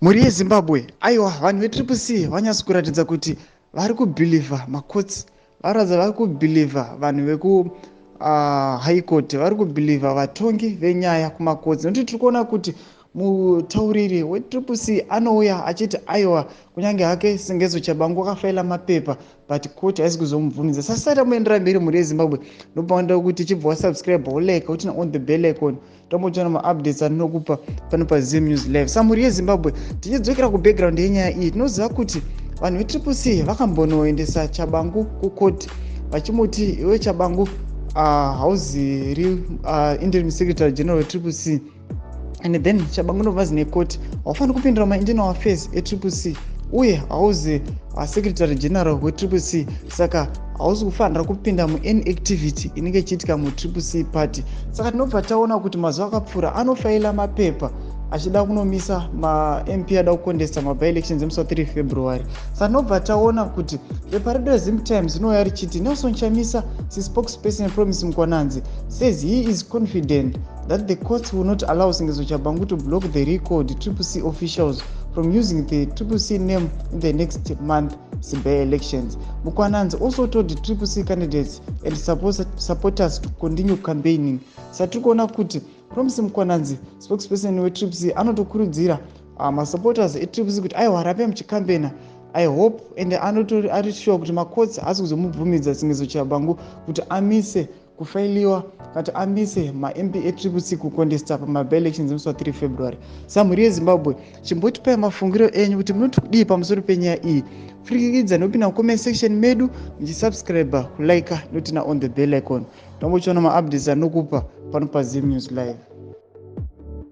Mhuri yeZimbabwe, aiwa, vanhu veTriple C vanyatso kuratidza kuti vari kubhilivha macourts, varatidza vari kubhilivha vanhu veku High Court, vari kubhilivha vatongi venyaya kumacourts, nekuti tiri kuona kuti mutauriri weTriple C anouya achiti aiwa, kunyange hake Sengezo Tshabangu akafaila mapepa, but court haisi kuzomubvumidza. Sasati tamboendera mberi, mhuri yeZimbabwe, ndopaenda kuti chibva wasubscribe, wolike, uturn on the bell icon, tombotiona maupdates andinokupa pano paZim News Live. Samhuri yeZimbabwe, tichidzokera kubackground yenyaya iyi, tinoziva kuti vanhu veTriple C vakambonoendesa Tshabangu kukoti vachimuti, "Iwe Tshabangu, hauziri interim secretary general weTriple C." And then Tshabangu ndobva nekoti, "Haufaniri kupindura mainternal affairs eTriple C, uye hauzi secretary general weTriple C, saka hausi kufanira kupinda muany activity inenge ichiitika muTriple C party." Saka tinobva taona kuti mazuva akapfuura anofaila mapepa achida kunomisa maMP ada kucontesta maby-elections emusi wa3 February. Saka tinobva taona kuti pepa redu reZim Times rinouya richiti, "Nelson Chamisa spokesperson Promise Mkwananzi says he is confident that the courts will not allow Sengezo Tshabangu to block the recalled Triple C officials from using the Triple C name in the next month by elections. Mkwananzi also told Triple C candidates and supporters to continue campaigning." Saka tiri kuona kuti Promise Mkwananzi, spokesperson weTriple C, anotokurudzira masupporters eTriple C kuti aiwa, rambe muchicampaigna. I hope and ari sure kuti macourts haasi kuzomubvumidza Sengezo Tshabangu kuti amise kufailiwa kana amise maMP eTriple C kucontesta pamaby-elections emusi wa3 February. Samhuri yeZimbabwe, chimbotipai mafungiro enyu kuti munoti kudii pamusoro penyaya iyi. Pfurikidza nokupinda mucomment section medu, muchisubscribe, kulike, noturn on the bell icon. Tombochiona maupdates anokupa pano paZim News Live.